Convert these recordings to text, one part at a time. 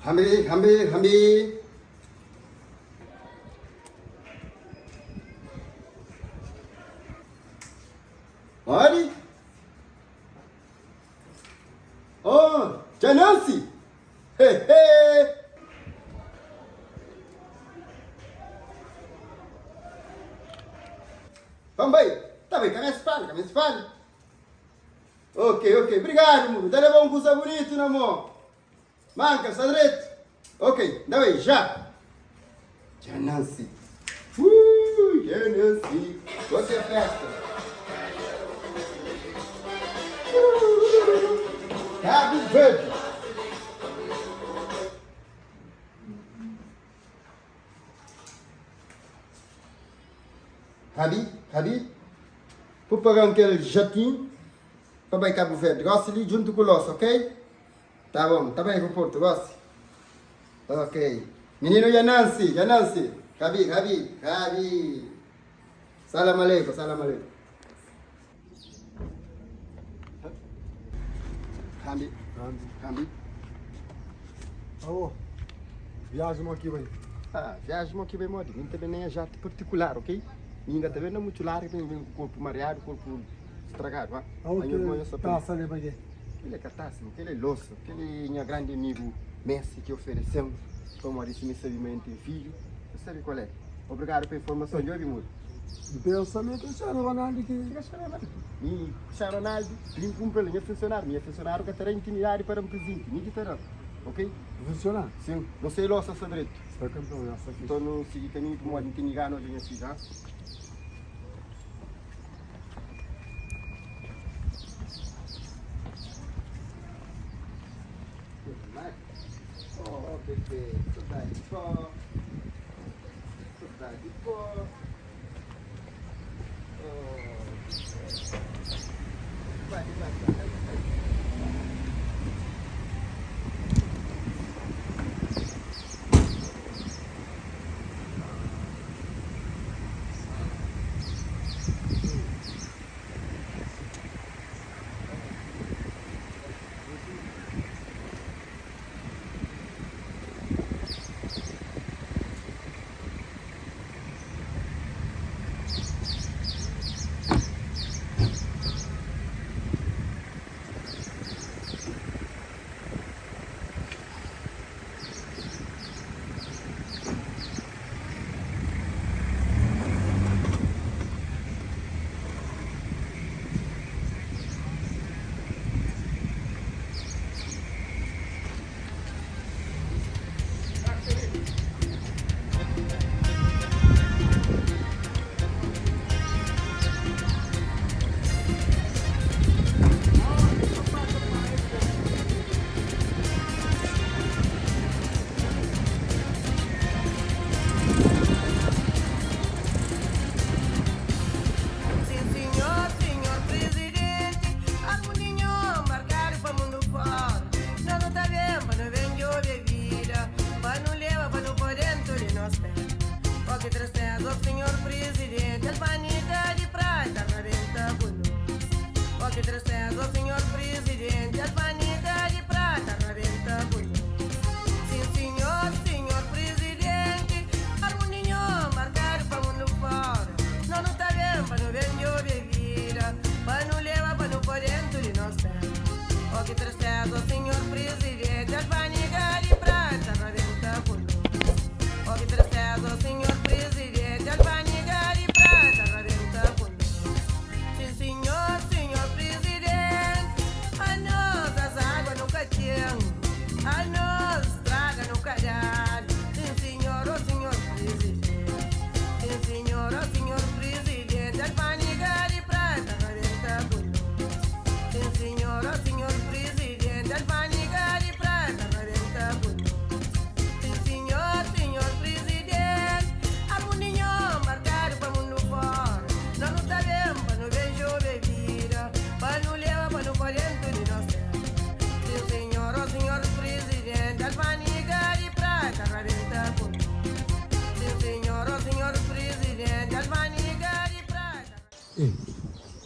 Hambi, hambi, hambi. Ori? Oh, dja nansi? He he! Vamos bai? Tá bem, ka meste fala, ka meste fala. Ok, ok, obrigado, mano. Ta leba un kusa bunitu na mô. Manka, sta dretu? Ok, nda bai, já. Dja nansi. Uh, dja nansi. Gosi é festa. Uh, Cabo Verde. Rabi, Rabi, bu paga-m kel jatin pa bai Cabo Verde gosi li djuntu ku losa, ok? Tá bom, tá bai aeroporto gosi? Ok. Mininu dja nansi, dja nansi. Rabi, Rabi, Rabi. Salam aleikum, salam aleikum. Rabi, Rabi. Aô, viaji mo ki bai? Ah, viaji mo ki bai modi? Mi N ta ben na nha jatu partikular, ok? Mi N ka ta ben na mutu largu, mi N ta ben ku korpu mariadu, korpu stragadu, ah. Aô, Anho kel mo nha sta pa tasa li pa ke? Kel é ka tasa, kel é losa, kel é nha grandi amigu Messi ki oferese-m pamodi si mi sabe ma N ten fidju, N sabe kual é. Obrigadu pa informason, djobe mudu. N pensa mi é Cristiano Ronaldo ki. Cristiano Ronaldo? Mi, Cristiano Ronaldo, bin kunpra-l nha funsionáriu. Mi nha funsionáriu ka ta da intimidadi pa da-m prezenti, mi ki ta da-l, ok? Funsionáriu? Sin, no sei losa sta dretu. Sta kanpion, ya sta fixi. Nton nu sigi kaminhu pamodi N tene gana odja nha fidju, ha? Oh, bebê, saudade de vó, saudade de vó. Oh, vai, vai, vai, vai.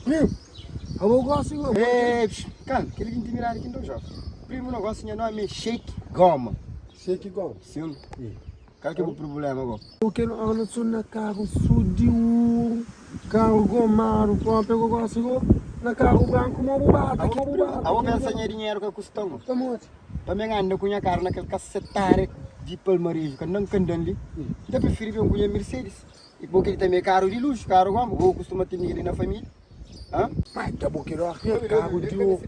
Primo, abo gosi go. Ei, psh, kalma, kel ki intimidadi ki N ta odja. Primo, no gosi nha nomi é Sheik Goma. Xeki gom. Sim. Kal ki é bu prubléma go? Bu kel ora so na karu so di uru, karu gomadu propi go gosi go na karu branku mo bu bata ki bu bata. Abo pensa nha dinheru ka kusta-m go. Pamodi? Pa mi anda ku nha karu na kel kasetari di Palmareju ka nan kandan li, N ta prifiri ben ku nha Mercedes. I bo kel tanbe é karu di luxu, karu goma, bo kustuma ten li na familia. Hã? Mas ta bo kel ora ki é karu di oru.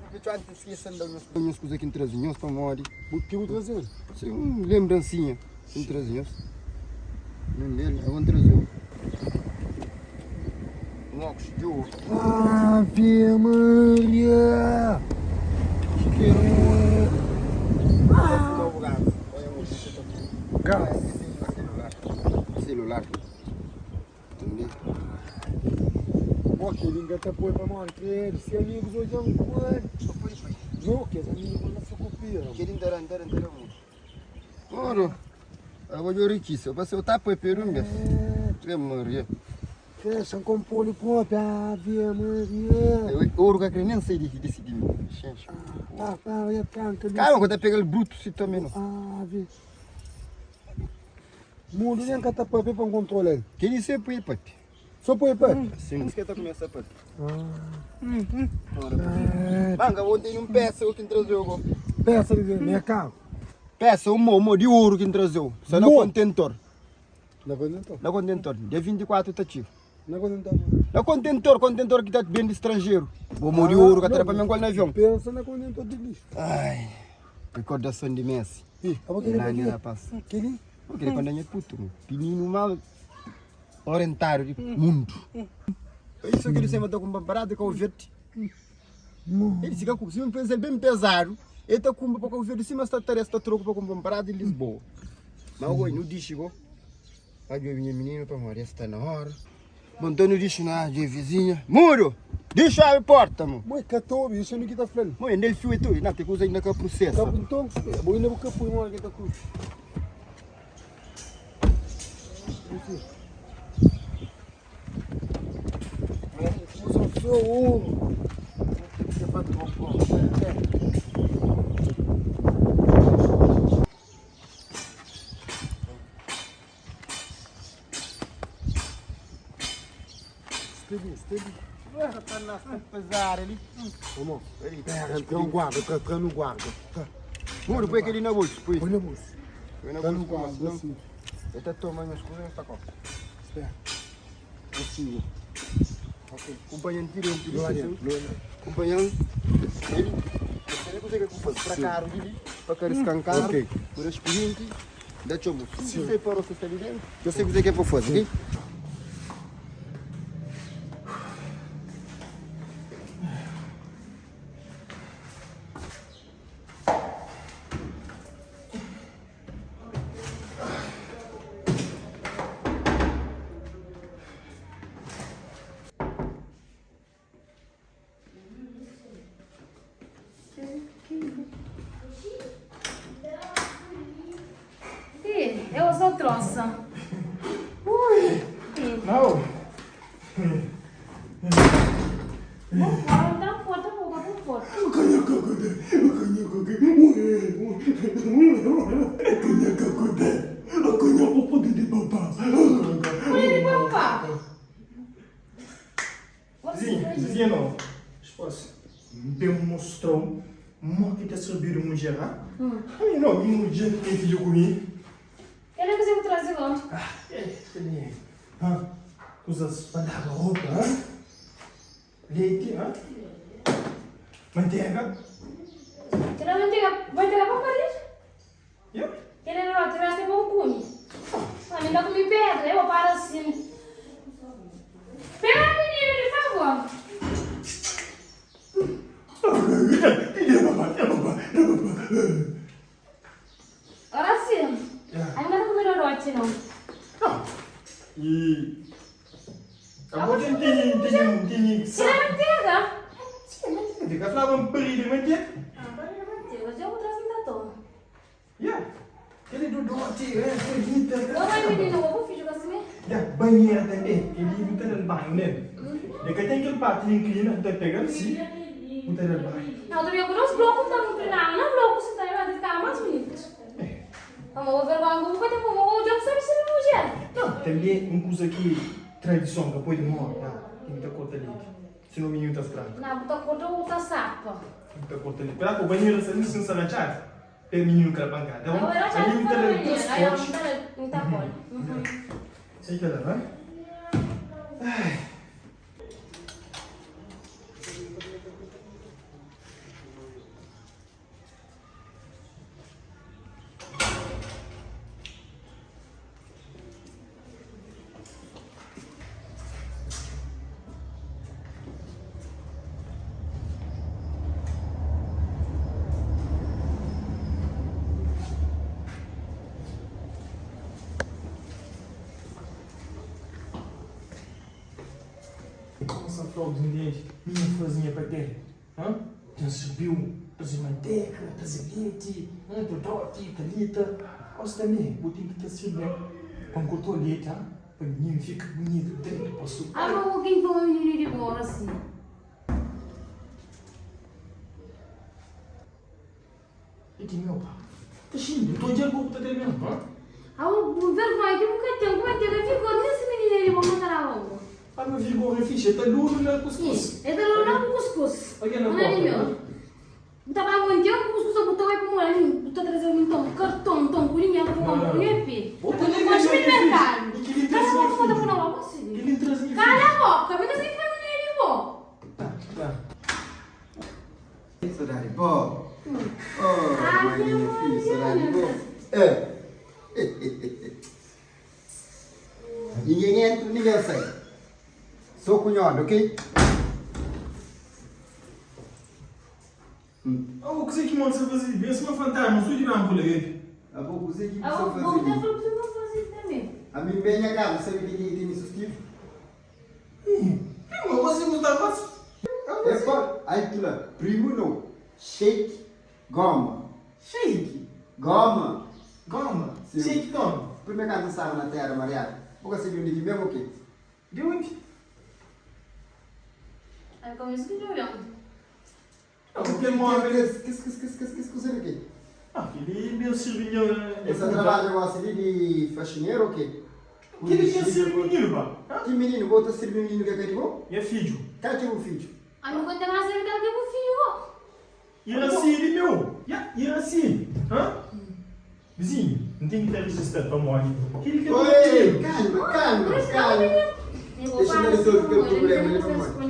Nhos kuza ki N traze nhos pamodi. Bu ki bu traze-l? Se un lembransinha ki N traze nhos. Nun del, ago N traze-u un ókus di oru. Ave Maria! Gás. Celular. Tanbê. Bo kel-li N ka ta poi pamodi kredu si amigus odja-m ku el. No, kes amigu la sa kopia. Kel-li N ta da, N ta da, N ta da mutu. Oro, abo dja rikisa. Pa seu ta poi peru un bes. Ave Maria. Fexa N konpo-li propi. Ave Maria. Oru ka kre nen sai di di si di mi. Xenxa. Pa, pa, e tranka li. Kalma ku ta pega-l brutu si tanbe no. Ave. Mundu nen ka ta papia pa N kontrola-l. Kel-li sô é pa e papia. Sô pa e papia? Sin. Ke ta kumesa papia. Manga, bo tene un pesa ki N traze-u go. Pesa di mi é karu. Pesa un mo, mo di oru ki N traze-u. Sta na kontentor. Na kontentor? Na kontentor. Dia 24 ta txiga. Na kontentor? Na kontentor, kontentor ki ta ben di stranjeru. Bo mo di oru ka ta da pa men ku el na avion. Pensa na kontentor di lixu. Ai, rekordason di Messi. Ih, abo keli Nani rapaz. Keli? Bo keli quando nha puto, menino mal orientado di mundo. Isso que ele sempre tá com barato com o verde. Ele fica com se um peso bem pesado, ele tá com para o verde, se mas tá tarefa tá troco para comprar barato em Lisboa. Mas agora não diz chegou. Vai ver minha menina para morrer, está na hora. Bom, então não disse nada, de vizinha. Muro! Deixa abre porta, mo. Mãe, ka ta obi, isso é que tá falando. Mãe, ainda ele fio e tudo, não tem coisa ainda que processa. Tá, então, bom, ainda vou capur, mano, que tá com. Usa só ouro. Steady, steady. Satanás tá pesar ali. Vamos. Pera, tem um guarda, tá, tá no guarda. Tá. Mano, põe aquele na bolsa, põe. Põe na bolsa. Põe na Tá no bolsa, guarda, senão assim. Ele tá tomando as coisas, tá com. Espera. Assim. Ok. Companheiro, tira um Lá tiro. dentro, lá dentro. Companheiro, ele. Ele consegue fazer para carro ali, para carro escancar, Ok. por expediente, da chumbo. Se você parou, você está ali dentro. Eu sei o que é que eu vou fazer, ok? Ih, eu sou troça. Ui! Não! Vou fora, dá porta, vou vou fora. Ui, papá. Vizinha, vizinha não. Esposa, bem mostrou mo ki ta servir mudjer, ha? Ami não, mi mudjer ki tem filho ku mi. Eu não consigo trazer longe. Ah, é, é. Ha? Coisas para lavar roupa, ha? Leite, ha? Manteiga. Tira manteiga, manteiga para parir. Yeah. Ele não tiraste bom cunho. A mim dá comi pedra, eu paro assim. Pega menino, de favor. Ora sim. Yeah. Ainda não comi rote não. Não. E Abo tem tem tem tem Tira a manteiga. Sim, manteiga. Fica falando um de manteiga. Ah, barriga de manteiga. Já vou trazer da toa. Yeah. Aquele do dote, é, acredita. Não vai menino, eu vou fingir assim mesmo. Yeah, banheira também. Ele não tá no banho, né? De que tem aquele parte inclina, tá pegando sim. Não tá no banho. Não, também alguns blocos não estão inclinados. Não blocos, então vai ficar mais bonito. É. Bo vergonha bu ka ten bo bo dja bu sabe ser mudjer. Não, tanbê un kuza ki tradison ka pode morre, não, ki mi ta korta leti, sinon mininu ta straga. Não, bu ta korta ou bu ta sapa? Mi ta korta leti. Pera ku banheira sta li sin sta ratxadu, pa mininu ka da pankada, tá bon? Não, ratxadu Ami mi ta fora da banheira, 3 aí kotxi. mi ta poi. Sei kela, não é? Ai. Nossa, flor de dente, minha florzinha para ter. Hã? Dja subiu, traze mantega, traze leti, hã, todote, talita. Gosi tanbe bu ten ki ta sirbi pa N korta leti, hã, pa mininu fika bunitu dretu pa su. Abo ku kin ki un mininu di gosi? E di meu pa. Ta xinti, N ta odja-l ku bu ta ten mesmu, hã? Abo bu vergonha ki bu ka ten, kuma ki ka fika nen si mininu é di bo, ma ta daba bo. Ah, ma vigor é fixe, é ta duru na kuskus. É ta duru na kuskus. Oja na Mana di porta, meu. hã? Bu ta ba monti un kuskus o bu ta bai pa mora ali, bu ta traze un nton karton, nton ku dinheru pa bu konpra un epi. Bo ta Bu leba konxe nha mi merkadu. filho. E ki li Kala traze nha boka, bu ta filho. pui na boka, si. Ki li traze nha Kala filho. boka, mi ka sabi ki foi mininu di bo. Tá, tá. Saudade bo. Oh, mãe minha filha, saudade bo. É. Ninguém entra, ninguém sai. Sou cunhado, ok? Oh, kuzê ki mon sa faze li? Pensa ma fantasma, sou di banku la, bebe. Abo, kuzê ki bu Abo, sa bo faze ta li? fla kuzê ki bu faze li tanbê. Ami N ben nha kaza, sabe di kenha ki ten mi sustidu? Primo, gosi bu sta gosi? Epa, altu la, primo no, shake goma. Shake? Goma. Goma? Sim. Shake goma? Primeru kantu N staba na tera mariadu, bu ka sabe undi ki ben o ke? Di undi? Ai, komesu ki dja ben. Ah, bu ten móvel. Kes, kes, kes, kes, kes kuza li ke? Ah, kel-li ben sirbi nho. Es ta trabadja gosi li di faxineru o ke? Kel-li ben sirbi mininu, pa. Ah? Ki mininu? Bo ta sirbi mininu ke ka di bo? Nha fidju. Kal ki é bu fidju? Ami ku N ten gana sabe kal ki é bu fidju, bo. Iraci di meu. Ya, Iraci. Hã? Vizinhu, N ten ki ta rejista-l pamodi kel-li ka ta Oi, kalma, kalma, kalma. Dexa-m rezolve kel prubléma li pamodi.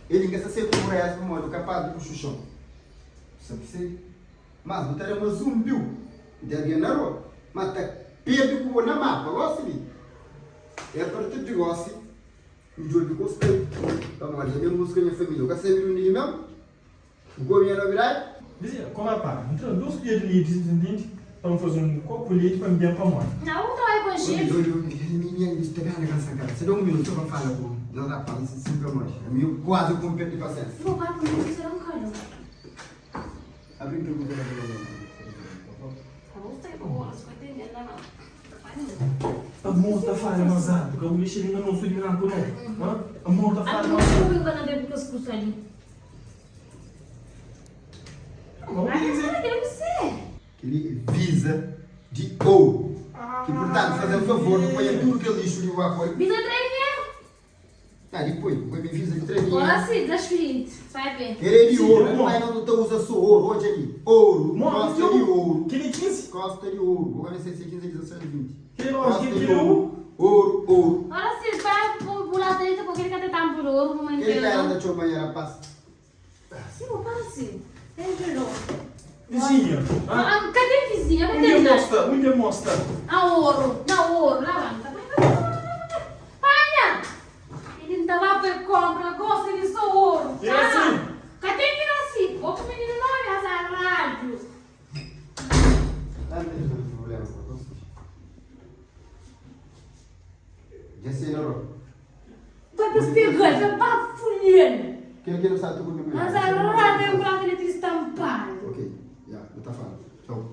El inga sta ser ku résu pamodi kapás di bu xuxon. Bu sabe se. Mas bu ta da ma zumbiu di algen na rua, ma ta perde ku bo na mapa gosi li. É a partir di gosi. N djobe ku spritu, pamodi dja ben buska nha família. Bu ka sabe di undi ki ben? Bu ka obi nha nobidadi? Vizinha, koma pa N tra dos kulher di leti, si ntende, pa N faze un kopu di leti pa N ben pa modi. Na bu ta bai konxe. Obi, obi, obi, mi mi sta gana kansa kara. Se da un minutu so pa N fala ku nos rapaz, si pamodi ami eu kuazi ku N perdi pasiensia. Bu bai ku mi, será un kalor. Abri un pergunta na Amor ta fala mas altu, ka bu dexa di ngana-u so di branku no. Amor ta fala mas altu. Kel-li é visa di ouru. Ki purtantu, faze-m favor di panha tudu kel lixu li bu ba poi. Tá, depois, bu me visa de três Ora si, transferinte, sai bem. Ele é de ouro, mas não tu usa só ouro, hoje ali. Ouro, costa de ouro. Que ele 15? Costa de ouro. Vou ver se é 15, 16, 20. Que ele Costa que de ele ouro. Ouro, ouro. Ora si, vai pular dentro porque ele quer tentar por ouro, mas Aquele cara da tua mãe era passa. Sim, vou para assim. Tem ouro. Vizinha. Ah, cadê vizinha? Um Cadê dia mostra, um dia mostra. Ah, ouro, na ouro, levanta. Olha! Ele não tava para compra, gosta de só ouro. É assim? Cadê que era assim? Outro menino não olha essa rádio. Ah, não tem problema, Já sei, não. Vai para pegar, vai para folher. Quem que não sabe tu comigo? Mas a rádio é um prato de estampado. Ok, já, não tá falando. Tchau.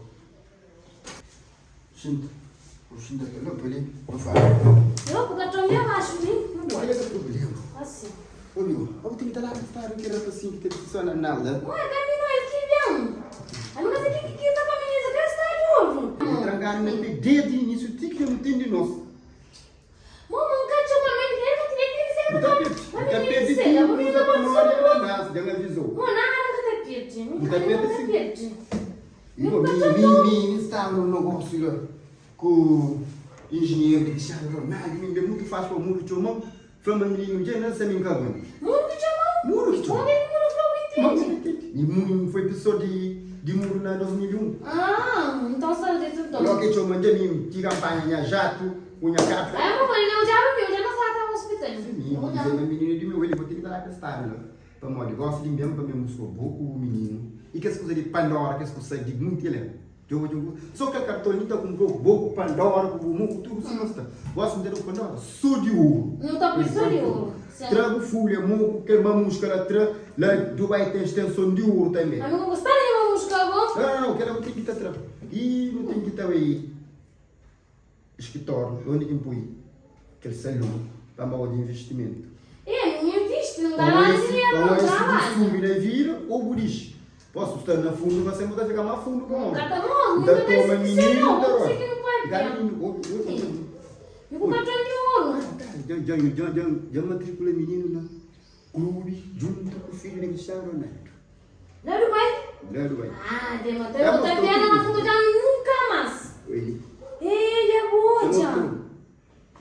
Xinta. O xinta aqui, não, ali, não fala. Eu, porque eu tô meio abaixo, né? Não Olha gosto. esse problema. Assim. Ô, meu, eu tenho que estar lá, estar aqui, assim, que tem que funcionar nada. Ué, caminho é que vem. A não ser que que tá família, que está de ouro. pegadu na pé desdi inísiu ti ki dja nu ten di nos. Mo mo nka txoma me el ka tinha ki ser Bu ta perde, bu ta perde tudu kuza pamodi ananás, dja N avizou. Mo nada nka ta perde, Bu ta perde nka si. perde. Mi mi mi mi mi staba na un nogósiu la ku injinheru di Cristiano Ronaldo, mi ben mutu faxi pa mundu txoma-m, fla ma mininu dja nase mi nka aguenta. Mundu ki txoma-u? Mundu ki txoma-m. Modi ki mundu fla-u bu Modi intende? ki intende? Mi mundu foi pessoa di di mundu na 2001. Ah, nton sabe di tudu. Logo ki txoma-m dja mi N tira N panha nha jatu ku nha kapa. Ai ma modi na odjaba mi, odja na sala tava hospital. Si mi N dize ma mininu di meu, eli bo ten ki ta da testadu la. Pamodi gosi di ben pa mi busca bo ku mininu i kes kuza di Pandora kes kusa di munti el djobe djobe so kel karton li ta kumprou bo ku Pandora ku bu mo ku tudu sima sta gosi mi ta dau Pandora so di oru Nu ta pui so di oru sim. Tra bu fulha mo ku kel mamusca la tra la Dubai ten stenson di oru tambe. Ami ku gosta di mamusca bo. Não não não kela bu ten ki ta tra i nu ten ki ta bai Escritório onde ki N pui kel salon pa N ba odja investimentu. E, N invisti, N gana dinheru, N Pamodi si bu trabadja. subi na vida ou bu dixi. Posu sta na fundu ma sen bu ta fika ma fundu pa N ka omi. ta morri, N ta N ka ta toma esquece mininu nau, N ta bu roda. si ki nu N ka papia. mininu obi obi obi. Mi ku patrón di oru. Dja dja dja dja dja matrikula mininu na klubi djuntu ku fidju di Cristiano Ronaldo. La Dubai? La Dubai. Ah, de ma ta eu ta pena na fundo já nunca mais. Ele. Ei, é boa já.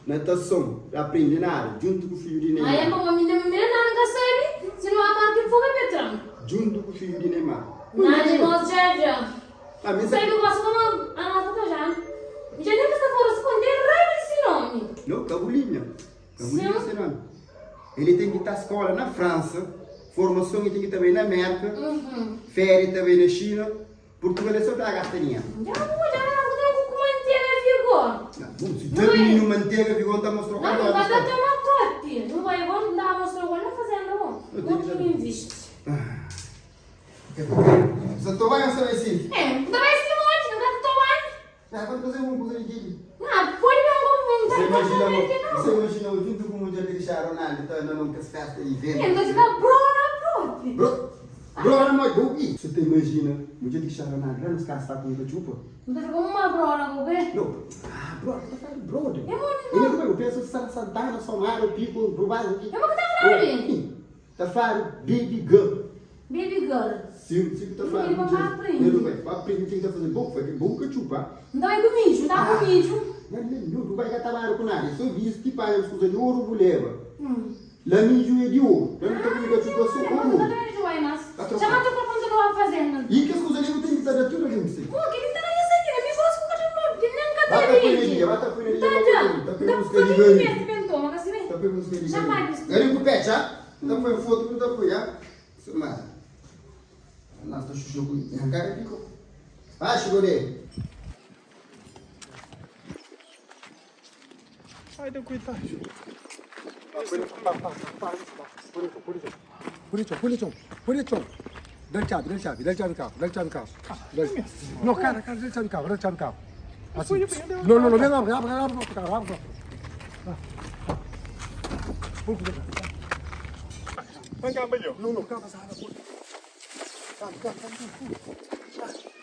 Natação, aprende nada, junto com o filho de Neymar. Aí, mamãe, me me nunca sabe, se não amar que fogo é Petrão. Junto com o filho de Neymar. Nada, nós já já. Ah, mas Sabe, eu gosto como a nossa já. Já nem precisa fora esconder raiva desse nome. Não, Cabulinha. Cabulinha esse nome. Ele tem que estar escola na França, formação ele tem que também na América, férias também na China, Portugal é só para gastar dinheiro. Já vou, já não, com manteiga ficou. Não, bom, se tem menino manteiga ficou, tá mostrando Não, não vai dar uma tote. Não vai, vamos dar mostrar agora na fazenda, bom. Vou que investe. Você toma essa vai sim? É, não vai ser monte, não vai tomar. Ah, quando fazer uma coisa de Não, pode não, não Você imagina, não. você imagina o junto com o Mundial de Cristiano Ronaldo, tá andando com as festas e vendo. Então fica brona próprio. Bro, bro, não é bom. Você te imagina, o Mundial de Cristiano Ronaldo, lá nos caras tá com o chupa. Não fica uma brona, o quê? Não, ah, bro, tá falando brother. É bom, Ele é eu penso Santana, Somaro, Pico, Rubado. É bom que tá falando. Tá falando baby girl. Baby girl. Sim, sim, tá falando. Ele vai aprender. Ele vai aprender, tem que fazer bom, fazer bom que chupa. Não é com mijo, dá com mijo. Não, não, não, não vai gastar com nada. Só visto que pai, os de ouro, vou levar. Lá mijo é de ouro. Eu não tô com que chupa só ouro. Chama teu corpo não vai fazendo. E que as coisas ali não tem que estar tudo ali, não sei. Pô, que ele tá na essa aqui, me gosto com o que nem Bata cata põe energia, bata põe energia, Tá tá põe já. música de Tá gari. põe Tá põe música de Já gari. vai, biscoito. Gari com pé, já? Tá põe foto, tá põe, já? Sumara. Nossa, tá chuchu com minha cara ficou. Vai, chegou dele. Ai, deu coitado. Polícia, polícia, Dá-lhe chave, dá-lhe chave, dá-lhe chave do carro, dá-lhe chave do carro. Dá-lhe- Não, cara, cara, dá-lhe chave do carro, dá-lhe chave do carro. Assim. Não, não, não, vem, abre, abre, abre o carro, abre o carro. Vem cá, melhor. Não, não, calma, calma, calma. Calma, calma, calma.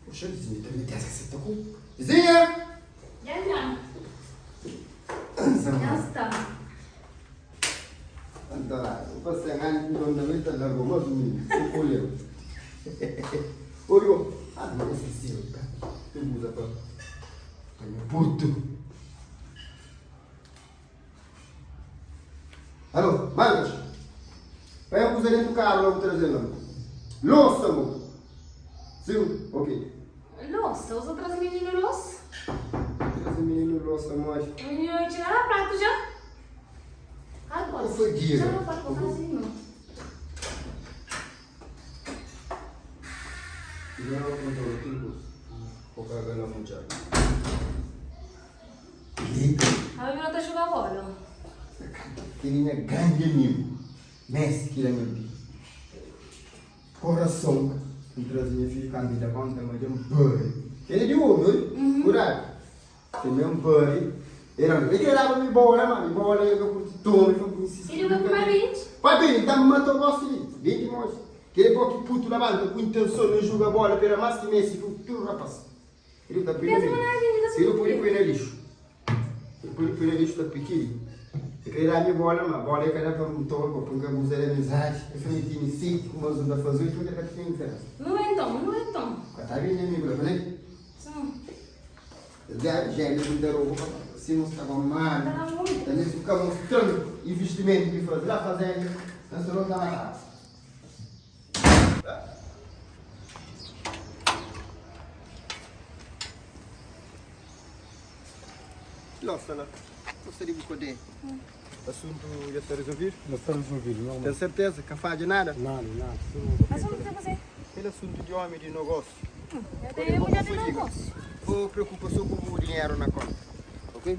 Poxa, vizinha, também tem essa seta com. Vizinha! Já já. Já está. Anda, eu passei a ganhar com dona Rita largou mais um menino. Olha. Olha. Ah, não esqueci, tá? Tu usa pra. Pra puto. Alô, Marcos? Vai a cozinha dentro do carro, eu vou trazer lá. Louça, amor. Sim, ok. Alô? losa. Usa traze mininu losa. Traze mininu losa modi. Mininu txiga na pratu dja. Agora. Qual foi dia? Já não pode fazer não. Já não contou tudo. Vou cagar na mulher. A menina tá jogando bola. Queria grande amigo. Messi que ele é meu Coração. N traze nha fidju kantu el da konta ma dja N pari. El é di omi, oi? Kuradu. Ten ben pari. El el krê daba mi bola, ma mi bola el ka kurti toma, el fla ku insisti. El ka kuma bindi? Pai bindi, ta mata o gosi li. Bindi moji. Kel bo ki putu labanta ku intenson na juga bola pa era mas ki Messi ku tudu rapas. El ta pui na lixu. El pudi pui na lixu. El pudi pui na lixu ta pikiri. El krê da mi bola, ma bola el ka da pa N toma pa pui N ka abuza di amizadi. El fla mi tene seti kuma N ta faze oji, ma el ka ta ten diferensa. Nu enton, nu enton. Ka ta bindi amigu la pa nel. Zé Gênio di Daroba si nu staba mal ta mesmu ka mostra-m invistimentu ki faze la fazenda na salon ta mataba. Losa la, losa di bu kodé. Asuntu dja sta resolvidu? Dja sta resolvidu, normal. Ten serteza? Ka fadja nada? Nada, nada. Asuntu ta kuzê? Kel asuntu di omi di nogósiu. Eu tenho mulher de negócio. Bo preocupa só ku bu dinheru na konta, ok?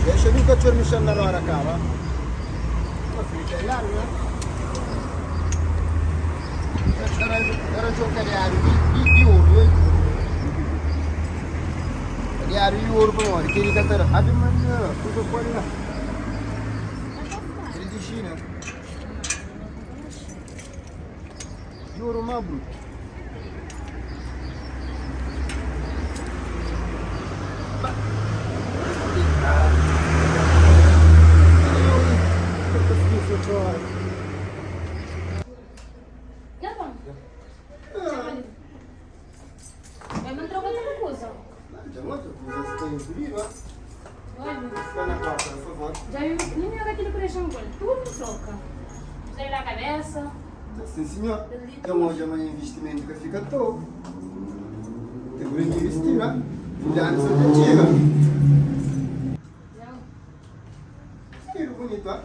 Dexa mi katxor mixan na roda kaba. Arranjou cadeado di ouro, oi. Cadeado di ouro pa modi? Keli ka ta da. Ave Maria, kuza pode la. Keli di China. Di ouro ma bruto. Sim senhor, Então hoje amanhã investimento ka fika toa. Tem por investir, né? Filhado só te tira. Vestido bonito, ó.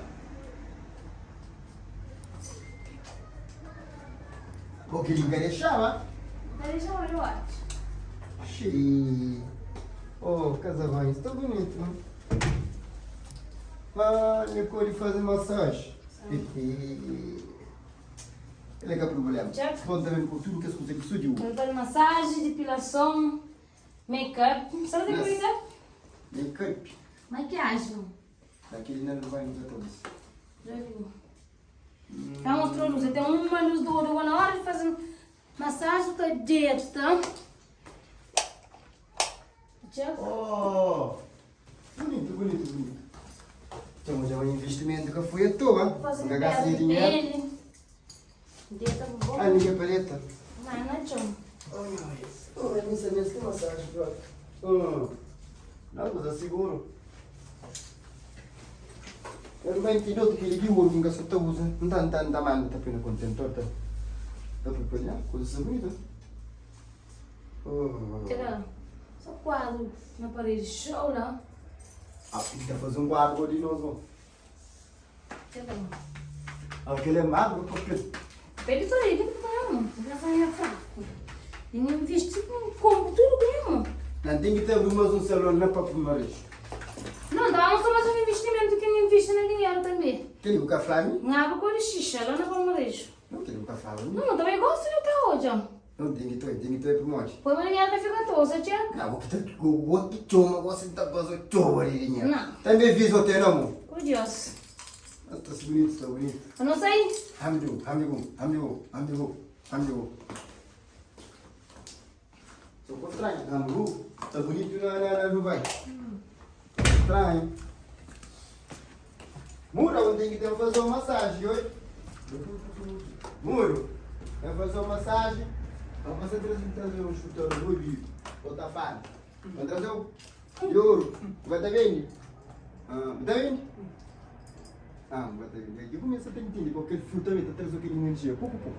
Pô, que ele deixava. Deixa eu acho. Xiii. Oh, casa banho, está bonito, não? Ah, Nicole faz massagem. Ele é que é problema. Bom também com tudo que as coisas que surgiu. Eu faço massagem, depilação, make-up. Sabe o que é make-up? Make-up. Maquiagem. Aquele não vai nos todos. Já viu? Tá mostrou luz. Tem uma luz do olho na hora de fazer massagem, tá direto, tá? Tchau. Oh! Bonito, bonito, bonito. Então, já é um investimento que foi à toa. Fazer Não gasta pele, dinheiro. pele. Deita bom. Ah, minha paleta. Vai na chão. Ai, ai. Oh, eu nem sabia se tem massagem, bro. Não, mas é seguro. Eu não entendo outro que ele viu, nunca só tá usando. Não tá, não tá, não tá mal, não tá pena contentor, tá. Tá preparado? Coisa bonita. Txeka só kuadru na paredi xou la. Ah, ta faze un kuadru go di nos go. Txeka la. Ah, kel é magru papel. Papel di paredi ki ta ama. N pensa mi é fraku. N invisti n konpra tudu ku nha mon. Nan ten ki ta abri mas un salon la pa Pumareju. Não, dá só mais um investimento que N investi na dinheru tanbe. Kel bu ka fla mi? N abri ku di xixa la na Palmareju. Não, kel bu ka fla mi. Não, também gosto de ta odja. Não, ten ki ta ten ki ta pamodi. Poi ma dinheru ta fika tosa, txeka. Não, bo ki ta bo ki txoma gosi ta pasa txoma di dinheru. Não. Tanbe visa o te não mo. Ku Dios. Mas ta bonito, sta bonito. Eu não sei. Hamdigo, hamdigo, hamdigo, hamdigo, hamdigo. Só com estranho. Hamdigo, tá bonito na na na Dubai. Estranho. Muro, onde tem que ter fazer uma massagem, oi? Muro, vai fazer uma massagem. Vamos fazer trazer, trazer um chuteiro rubi, outra fala. Vai trazer o de ouro. Vai tá vendo? Ah, tá vendo? Ah, vai tá vendo. Aqui começa a ter entender, porque ele fruta também tá trazendo aquele energia. Pouco, pouco.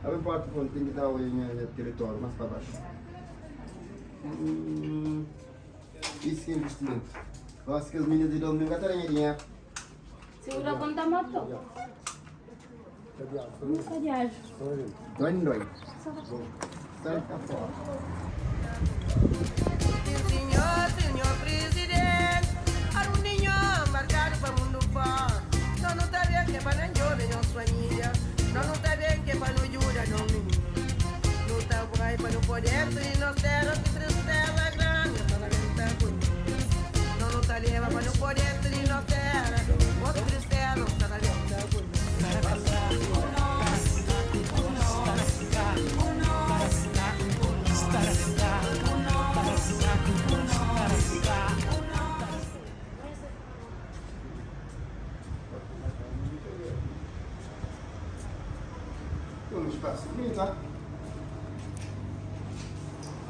Abre porta, tem que dar o território, mais para baixo. Isso que é investimento. Gosto que as meninas de domingo até dinheiro. Segura quando tá matou. Nunca viajo. Dói, dói. Sai cá fora. Senhor, senhor presidente, era um ninho marcado para mundo fora. Não, não tá bem que para não jovem, não família. Não, não tá bem que para não ajuda, não menino. Não tá bem para não poder, e nós terra que tristeza grande, para não tá bonito. Não, não tá leva para não poder, e nós terra, outra tristeza, não tá bem, tá bonito. Tem um espaço bonito, tá?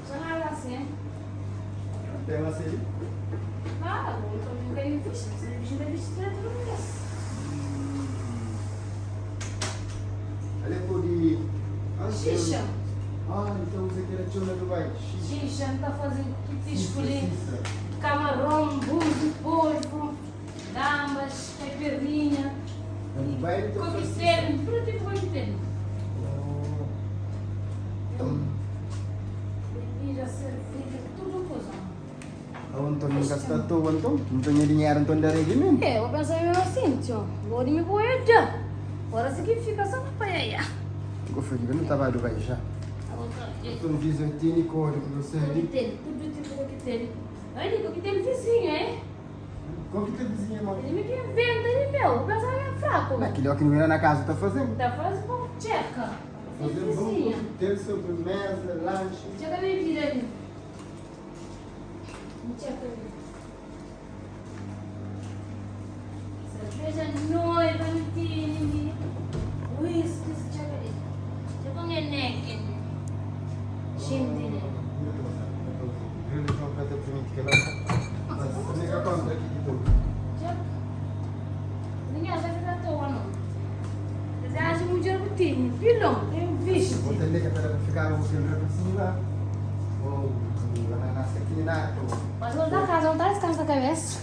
Só nada assim, hein? Tem uma série. Ah, eu também quero investir. Se investir, vai investir tudo isso. Ali é de... Xixa. Ah, então você quer a tchona do Dubai. Xixa. Xixa, não tá fazendo que te escolher. Xixa. Camarão, buzo, porco, gambas, caipirinha, Na Dubai, então... coquetel, tudo tipo coquetel. Bebida, cerveja, tudo coisa. Ah, então não gasta à toa, então? Não tenho dinheiro, então da regimento. É, eu vou pensar mesmo assim, tio. Vou de me boia. Agora significa só pra aí. Eu fui, eu não estava a Dubai já. Então diz eu tinha código, você ali. Coquetel, tudo tipo coquetel. Olha, coquetel vizinho, hein? Coquetel vizinho, irmão. Ele me que inventa, ele meu. Vou pensar é fraco. Aquele que não vem na casa tá fazendo. Tá fazendo bom tcheca. Fazendo bom Vizinho. coquetel, sobremesa, lanche. Tcheca a bebida ali. Tcheca ali. Cerveja noiva, martini. Whisky, tcheca ali. Tcheca um eneque. Xindile. Tcheca. Ninguém vai ficar à toa, não. Você acha muito dinheiro, pilão, tem visto. Vou ter que ficar um filme assim lá. Ou ananás aqui na. Mas voltar a casa, não tá descanso da cabeça.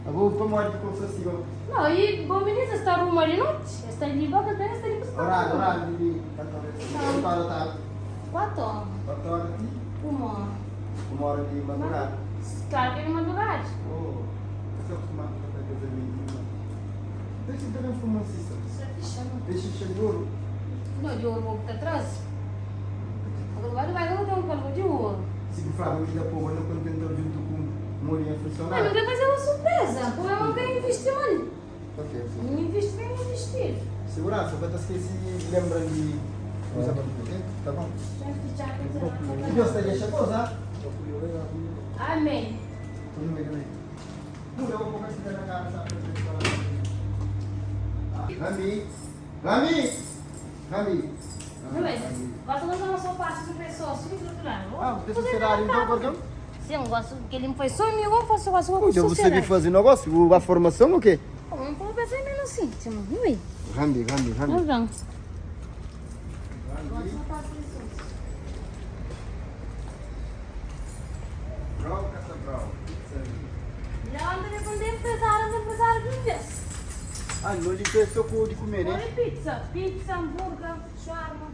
Eu vou para morte com você assim. Não, e bom menino, está arrumado de noite. Está ali, boca bem, está ali para Horário, horário de 4 horas tarde. 4 horas. 4 horas de 1 hora. 1 hora de madrugada. Claro que é de madrugada. Oh, você é acostumado com a coisa meio. Deixa eu também fumar assim. Isso é fechando. Deixa de ouro. Não, de ouro vou botar atrás. Agora vai, vai, vai, um palmo de ouro. Se que Flávio ainda povo não contentou junto com molinha Não, funcionar. eu quero fazer uma surpresa. Como eu não quero investir, mano. Ok. Não investir, nem investir. Segurança, vou te esquecer, lembra de usar para ok? Tá bom? E Deus te deixa pousar. Amém. Tudo bem, bem. Não, eu vou colocar esse na cara, sabe? Rami! Rami! Rami! Não é? Gosto de uma só parte do pessoal, sim, do outro lado. Ah, você sociedade então, Gorgão? Sim, eu gosto que ele me foi só amigo, eu faço gosto com Então você de fazer negócio, a formação o quê? Não vou pensar menos assim, tio. Não é? Rami, Rami, Rami. Não, não. Ah, no li é só ku di kume, né? Oi, pizza. Pizza, hambúrguer, shawarma.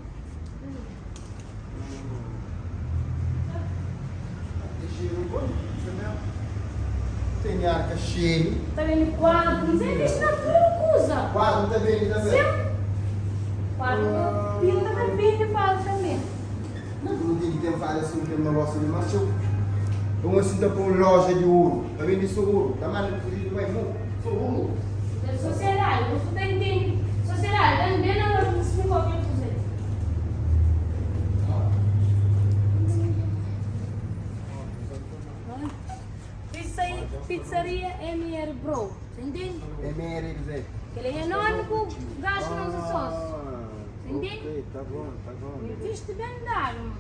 Tem arca cheio. Ta bende kuadru, N bende na tudu kuza. Kuadru ta bende tanbe? Sim. Kuadru ta pinta ta bende kuadru tanbe. Nu ten ki ten fala asin kel negósiu li mas txeu. Bon asin ta poi un loja di oru, ta bende so oru, ta manda ku fidju bai mo, so oru. Kel sosiedadi, bu ta intende sosiedadi tanbe na ora ki bu splika kel kuza li. Pizzaria MR Bro, ta intende? MR kuzê? Kel é nomi ku gaxu na uza sósiu. Ta intende? Ok, tá bom, tá bom. Mi visti ben dadu, mano.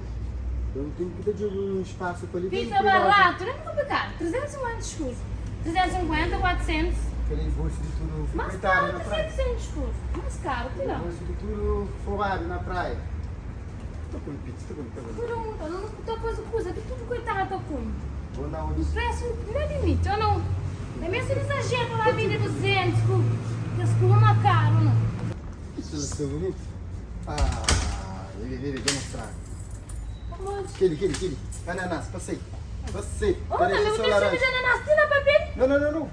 Então tem que ta djobe un espaço pa li. Pizza barato, nem complicado, 350 escudos. 350, 400. Kel bolso di tudu Mas proprietário karu na ti praia. 700 escudos. Mas karu ti la. Bolso di tudu forrado na praia. Ta kume pizza, ta kume, ta kume. Tudu un, nu ta faze kuza ki tudu koitadu ta kume. Vou na onde? Un presu na limiti, ou nau? É mesmu si izajera pa ba bende 200 ku kes kuza ma karu, nau. Isso é bonito. Ah, bebe, bebe, dja mostra. Pamodi? Keli, keli, keli. Ananás, pasei. Pasei. Oh, Parece também só bu ten laranja. suku di ananás ti na papel? Não, não, não, não.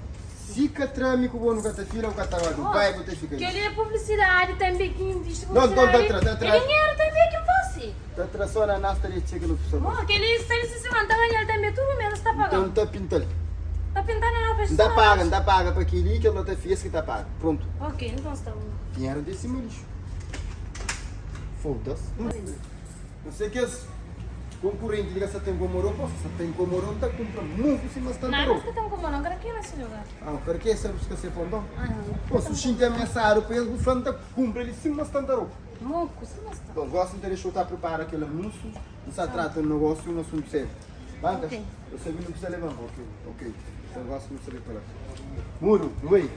Si ka tra mi ku bo nu ka ta fila, bu ka ta ba Dubai, bu ta fika li. Kel-li é publisidadi tanbe ki invisti Não, publisidadi. não, tá tra, tá tra. É dinheru tanbe ki N fase. Ta tra só ananás ta dexa kel otu sabor. Mo, kel-li sta li si semana, ta ganha-l tanbe tudu mês, es ta Então paga-m. N ta pinta-l. Ta pinta ananás pa N ta paga, N ta paga pa kel-li, kel la ta fika, es ki ta paga. Prontu. Ok, nton sta bon. Dinheru dja sima lixu. Foda-se. Não sei kes konkurenti li ka sa ten komoro, pô, sa ten komoro, N ta kunpra muku sima sta Nada ntorou. ka ten komoro, N kre ke na se lugar. Ah, kre ke sa buska se pondon? Ah, Pô, su xinti ameasadu pa es, bu fla N ta kunpra li sima sta ntorou. Muku sima sta. Bom, gosi N ta dexa-u ta pripara kel anunsiu, N sa trata un negósiu, un asuntu sériu. Banta, Ok. eu sabe nu precisa levar, ok, ok. Então gosi nu sabe pa la. Muru, nu bai.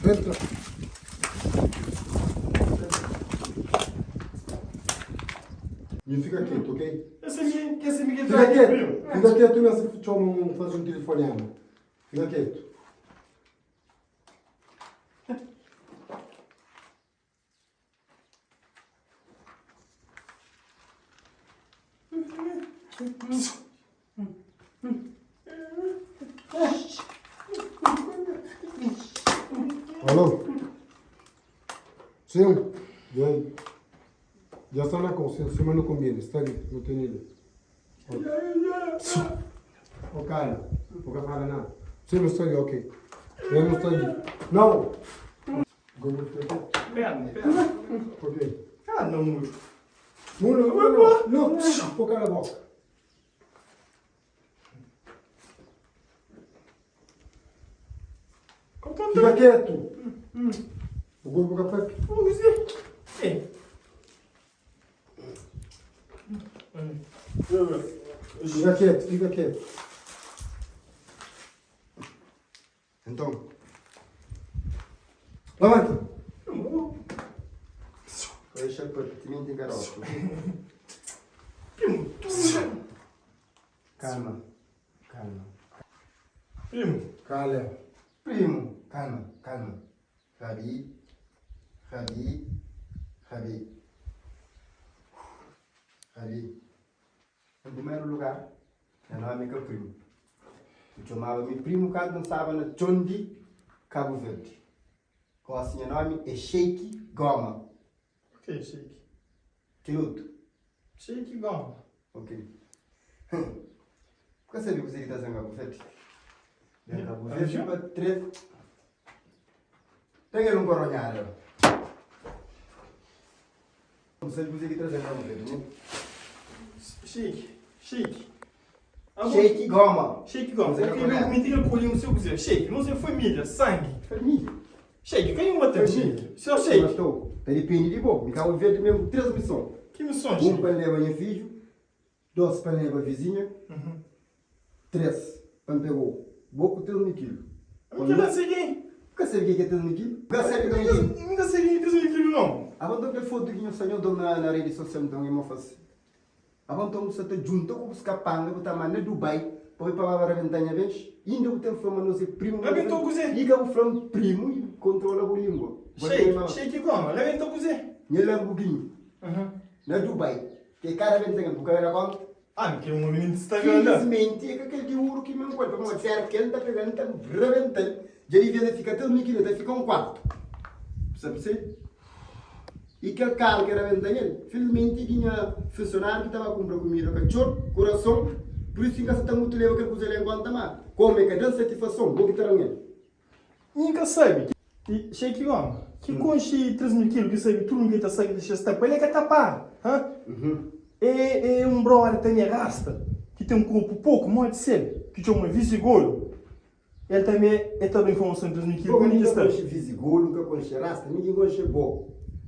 Entra. Nhu fika ketu, ok? Fika ketu, fika ketu nha si txoma un faze un tilifonema. Fika ketu. Alô? Sim, já, já está na consciência, mas não conviene, está ali, não tem nada. Oh, cara, não fala nada. Sim, não está ali, ok. Eu não estou ali. Não! Perna, perna. Ok. Ah, não, muro. Não, não, não, não. Pô, cala a boca. Fica quieto. O corpo café. Fica quieto, fica quieto. Então, Levanta. Pa dexa-l papia timenti N ka da otu, ok? Primo, tudu. Kalma, kalma. Primo. Kala. Primo, kalma, kalma. Rabi, rabi, rabi. Rabi. En primeru lugar, nha nomi é ka Primo. N txomaba mi Primo kantu N staba na txon di Kabu Verdi. Gosi nha nomi é Sheik Goma. Ok, Sheik. Kel otu? Sheik Goma. Ok. Bu ka sabe kuzê ki ta sen Kabu Verdi? Ben Kabu Verdi pa 3. Pega el un koronhada. Bu sabe kuzê ki ta sen Kabu Verdi, ne? Sheik, Sheik. Sheik Goma. Sheik Goma. Ok, mi mi tinha colhi um seu kuzê. Sheik, nos é família, sangue. Família. Sheik, quem uma tem? Família. Seu Sheik. Matou. Ta depende di bo. Mi Kabu Verdi mesmu ku 3 mison. Ki mison, Sheik? Un pa leba nha fidju. 2 pa leba vizinha, 3 pa N pega-u bo ku 3 mil kilu. Mi ka sabe ken. Bu ka sabe ken ki é 3 mil kilu? Bu ka sabe ken ki. Mi ka sabe ken ki é 3 mil kilu nau. Abo nton kel fotu ki nhu sta nhu dom na redi sosial nton i mo fase. Abo nton bu sta ta djunta ku bus kapanga bu ta manda Dubai pa bai pa baba rabenta nha bens? Inda bu ten fla ma nos é primu ma Rabentou kuzê? I ka bu fla-m primu i kontrola bu lingua. Xei, xei ki goma, rabentou kuzê? Nha Lamborghini na Dubai. Ke kada ben ten bu ka da konta? Ah, mi kel un omi nin sta granda. Filismenti e ka kel di uru ki mi N kual, pamodi si era kel N ta pega-l N ta rabenta-l. Dja di vez e fika 3 mil kilu, e ta fika un kuartu. Bu sa persebi? I kel karu ki rabenta nel, filismenti e di nha funsionariu ki ta ba kunpra kumida katxor, kurason, pur isu ki N ka sa ta mutu leba kel kuza la en konta, ma komu e ka da-m satifason, bo ki ta da-m el. Mi ka sabe. I Sheik Goma, ki konxe 3000 kilu, ki sabe tudu ki ta sabe di ses ta pa el e ka ta para. Ha? E e un brother tanbe rasta, ki ten korpu poku, modi sel, ki txoma Visigolu. El tanbe e ta da informason di 3000 kilu. Bo, Undi mi ki ka sta? konxe Visigolu, N ka konxe rasta, mi ki konxe bo.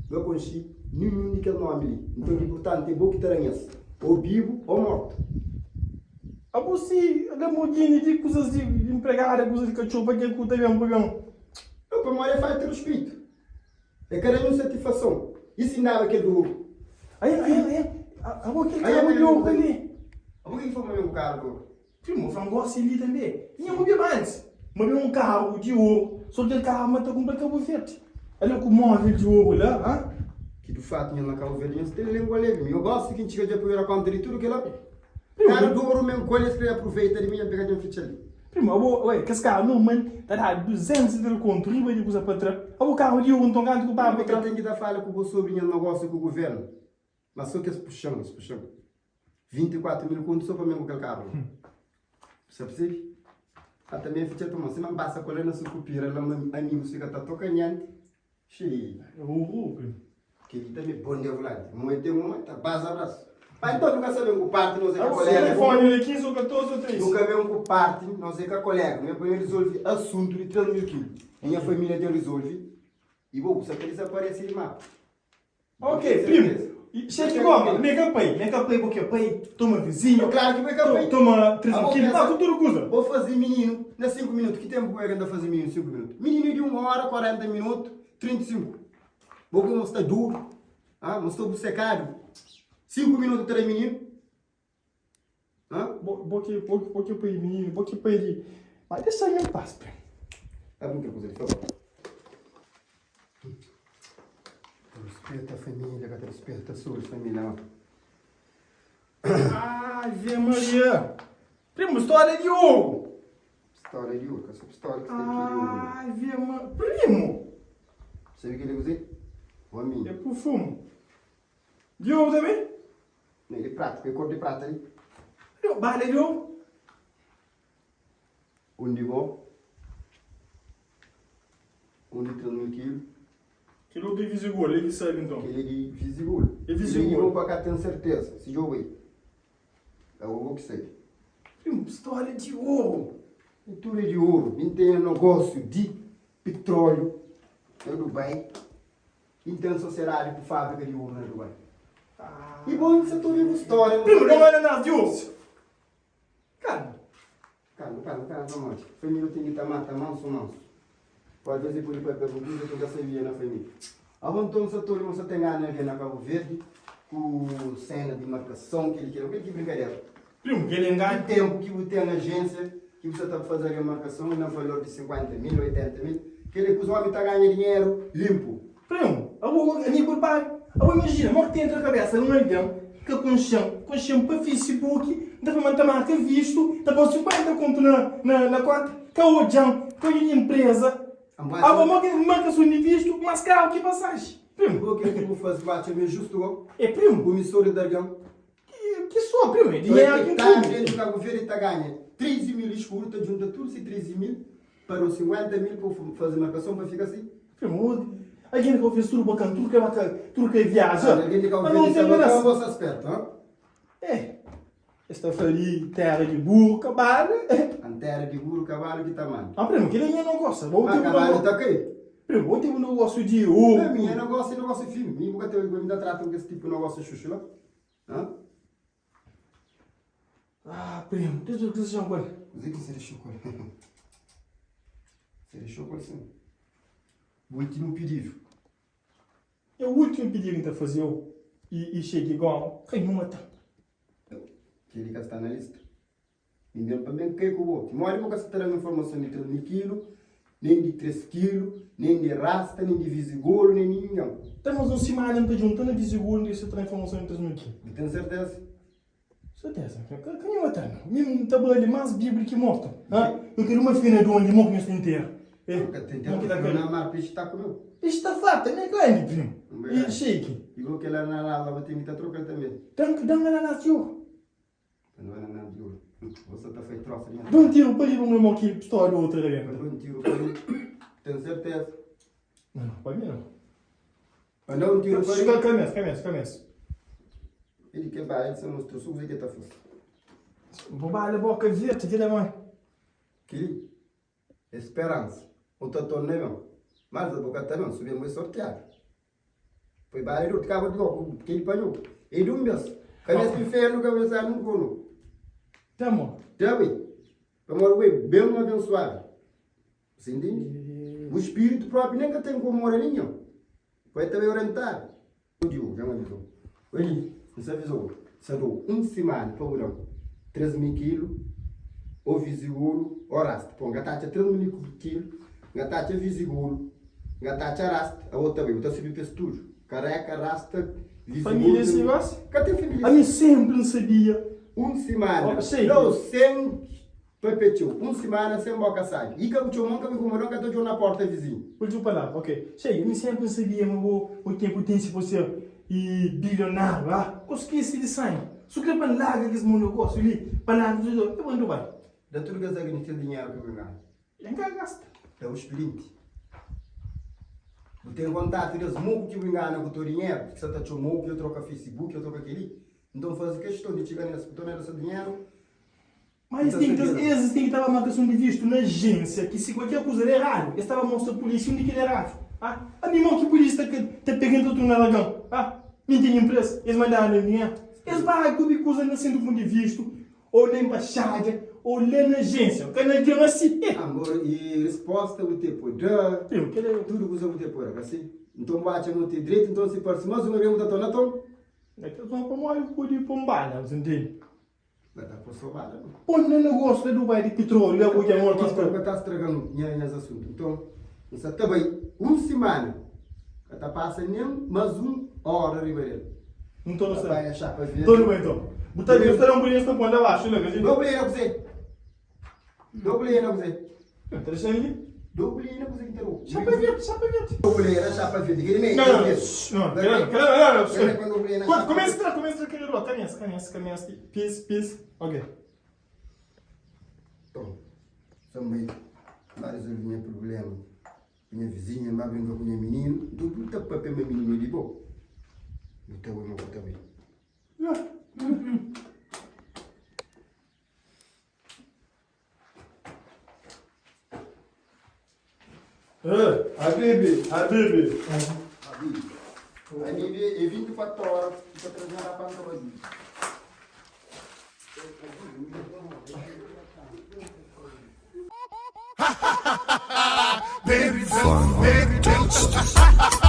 N ka konxe ninhun di kel nomi li. Nton, inpurtanti é bo ki ta da-m es, ô bibu ô mortu. Abo si Lamborghini di kuzas di empregada, kuzas di katxor, pa ke ku ta ben pa ben? Não, pamodi é falta ruspetu. É ka da nhos satisfason. I si N daba kel di oru? Ai, ai, ai, abo kel karu di oru tanbe. Abo ke ki fla ma ben ku karu di oru? Primo, fla N gosi li tanbe. Nha bu beba antis. Ma ben un karu di oru. So kel karu ma ta kunpra Kabu Verdi. Ale ku movel di oru la, ha? Ki du fatu nhos na Kabu Verdi nhos ten lingua lebi. Mi yo gosi ki N txiga dja pa yo da konta di tudu kila. Karu di oru men kual es kre aproveita di mi dja N pega dja N fitxa li. Primo, abo, ué, kes karu normal ta da 200 y tal kontu riba di kuza pa tra. Abo karu di oru nton kantu ku paga pa tra? N ka ten ki ta fala ku bo sobri nha nogósiu ku guvernu, ma so kes puxan, es puxan 24 mil kontu so pa mi ku kel karu la. Bu sa persebe? A tanbe N fitxa-l pamodi sima N pasa ku el la na Sukupira la ma amigus fika ta toka nianti. Xii. Oru, primo. Kel-li tanbe bon di volanti. Mo el ten un ma ta baza brasu. Pa nton nu ka sa ben ku parti nos é ka kolega. Telefoni li 15 ou 14 ou 13. Nu ka ben ku parti nos é ka kolega. Nu ben pa nu rizolvi asuntu di 3 mil kilu. Nha familia dja rizolvi i bo bu sa ta dizaparese di mapa. Ok, primo. Xeki goma, mi é ka pai, mi é ka pai, bo ki é pai, toma vizinho. Klaru ki bo é ka pai. Toma 3 mil kilu, pa ku tudu kuza. Bo faze mininu na 5 minutu. Ki tempu ku é ki N ta faze mininu 5 minutu? Mininu di 1 ora 40 minutu 35. Bo ku mo sta duru, ah, mo sta busekadu. 5 minutu ta da mininu. Ah? Bo, bo ki, bo, bo ki pai mininu, bo ki pai di. Mas dexa-m em paz, primo. Abre kel kuza li, favor. Respeita a família, ka ta respeita sobre família, não. Ave Maria! Primo, história de ouro! História de ouro, ka sabe história ki tem ki de ouro. Ave Maria! Primo! Sabe kel kuza? Hominho. É perfume. De ouro também? Não, é de prata, é cor de prata ali. Não, bala de ouro. Um di bo, um di 3 mil kilu. Kel otu é Vizigol, é ki sabe nton. Kel é di Vizigol. É Vizigol. Kel é di bo pa ka ten serteza, si djobe aí. É bo ki sabe. Primo, pistola é di oru. E tudu é di oru. Mi ten nogósiu di pitróliu na Dubai. Mi ten sosiedadi ku fábrika di oru na Dubai. I bo N sa ta obi bu stória. Primo, da un ananás di oru. Kalma. Kalma, kalma, kalma pamodi família ten ki ta mata mansu mansu. Pode faze pode papia ku kuza ki N ka sabia na família. Abo nton sa ta odja ma sa ten gana algen na Kabu Verdi ku sena di markason, kel-li, kel-la, kel ki brinkadera. Primo, kel enganu. Ki tenpu ki bu ten ajensia ki bu sa ta faze algen markason na valor di 50 mil, 80 mil, kel-li kuza omi ta ganha dinheru linpu. Primo, abo ami é kulpadu. Abo imajina, mo ki ta entra kabesa di un algen ka konxe-m, konxe-m pa Facebook, N ta fla ma N ta marka vistu, ta pô-m 50 kontu na konta, ka odja-m, ka odja nha enpreza. Abo mo ki markason di vistu más karu ki pasaji. Primo. Bo kel ki bu faze bu atxa ma é justu go? É primo. Bu misori di algen. Ki so primo, é dinheru ki N Ta kume. dentu Kabu Verdi ta ganha 13 mil iskuru, ta djunta tudu si 13 mil pa da 50 mil pa bu faze markason pa fika si. Primo, algen di Kabu Verdi tudu bakan, tudu ke bakan, tudu ke viaja. Algen di Kabu Ma no Verdi ten sa bakan, graça. bo sta spertu, ha? É. Es ta fla di tera di buru kabalu. An tera di buru kabalu ki ta manda. Ah primo, kila nha nogósiu. Bo Ma ten bu kabalu nogósiu. ta kai. Primo, bo ten bu nogósiu di oru. Ma mi nha nogósiu é nogósiu firmi. Mi bu ka ta mi ta trata ku kes tipu nogósiu xuxu la. Hã? Ah primo, Deus bu dexa ku el. Kuzê ki se dexou ku el? Se dexou ku el sin. Bu últimu pididu. É últimu pididu ki N ta faze-u i xegi gómu, ka nhu mata-m. Kel-li ka sta na lista. Mi ben pa ben kai ku bo. Modi bo ka sa ta da-m informason di 3 mil kilu, nen di 3 kilu, nen di rasta, nen di vizigolu, nen di ningen. Ta mas un simana N ta djunta na vizigolu N ta sa tra informason di 3 mil kilu. Bu ten serteza? Serteza. Ka nhu mata-m. Mi N ta bali mas bibu di ki mortu. N ka duma fina di ondi mo ki nhos ta intera. N ka ta intera. Na mar pexi ta kume-u. Pexi ta farta, mi é grandi, primu. I xeiki. I bo kel ananás la bo ten ki ta troka-l tanbe. Da-m ananás di oru. Da-m ananás di oru. Bo sa ta fai trosa di nha. Da un tiru pa li pa mô ki pistola di otu rabenta. Da un tiru pa li. Ten serteza. Não, não, pa mi não. Pa da un tiru pa li. Ka mes, ka mes, ka mes. El ke ba, el sa mostra su kuzê ki el ta fase. Bo bala boka verde, kel é mãe. Kel-li é speransa. Bu ta torna ben. Mas bu ka ta ben, su ben bu é sortiadu. Foi bala di otu kaba di logu kel panhou. E di un bes. Kabes di infernu ka ben sai nunka o no. Ta mo. Ta bai. Pamodi bu é ben abensuadu. Você entende? Bu spiritu propi nen ka ta inkomoda ninhun. Pai ta bai orientadu. Diu, dja N avizou. Oi li, N sa avizou, sa dou un simana pa bu dam 3 mil kilu, o vizigulu o rasta. Po, N ka ta atxa 3 mil kilu, N ka ta atxa vizigulu, N ka ta atxa rasta, abo ta bai, bu ta sirbi pa es tudu, kareka, rasta, vizigulu. Família si gosi? Ka ten família Ami senpri N sabia. Un simana, nau, sen Papia txeu, un simana sen boka sabi. I ka bu txoma-m, ka bu inkomoda-m, ka ta odja-u na porta vizinhu. Últimu palavra, ok. Xei, mi senpri N sabia ma bo bo ten putensia pa ser i bilionáriu, ah. Ko skese di sangi. Su kre pa N larga kes mau negósiu li, pa larga tudu, e bo N Dubai. Da tudu kes algen kel dinheru ki bu ganha. N ka gasta. Da bu spidinti. Bu ten kontatu des moku ki bu ingana ku to dinheru, ki sa ta txoma-u, ki yo troka Facebook, yo troka kel-li. Nton faze keston di txiga nes, bu torna da se dinheru. Ma es ten ki es ten ki taba markason di vistu na ajénsia ki si kualker kuza da eradu es taba mostra pulísia undi ki da eradu. Ah, ami mo ki pulísia ta ta pega entra tudu na lagan. Ah, mi N tene inpresa, es mandadu na dinheru. Es ba djubi kuza na sentu fundi vistu ô na embaxada ô la na ajénsia. Ka na algen asi. Eh! Amor i risposta bu te pode da. Primo, kel é. Tudu kuza bu te pode da, ka si? Nton bu atxa ma bu te dretu, nton si parsi mas un algen bu ta torna ton. Na kel zona pamodi bu pode pon bala, bu ta ntende? Ba ta pô só bala não. Pô na negócio la Dubai di petróleo la ku dja morti Gosta ka ta straga-m nhas asuntu. Nton, N sa ta bai un simana, ka ta pasa nen más un óra riba del. Nton, Ta sa. panha xapa verdi. Nton, nu bai nton. Bu ta bu ta da un bolinha sta pon la baxu la, ka si? Dô bolinha na kuzê? Dô bolinha na kuzê? Ta dexa li? Dô bolinha na kuzê ki ta dô? Xapa verdi, xapa verdi. Dô bolinha na xapa verdi. Kel-li mê Não, é não, verdi. não, não, não, não, Kel-li é dô bolinha na xapa Começa, tra, começa tra kel rua, caminha, caminha, caminha, pis, pis, ok. Então, também, ba resolve nha problema ku nha vizinha, ba brinka ku nha mininu. Nton, bu ta papia ma mininu é di bo. Bu ta bai ma bu ta bai. Habibi, habibi. Habibi. Habibi é 24 horas ki ta traze nha rapaz ta bai. Baby, baby, baby.